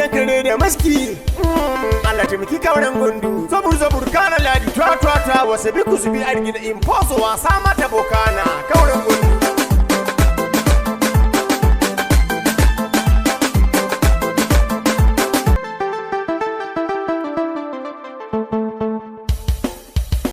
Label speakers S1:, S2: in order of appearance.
S1: Kyan kare da maski. Allah taimaki kauran gundu. Zabur zabur kana ladi twa twa twa, wasu bi kusu bi argina imposo wasa mata bokana.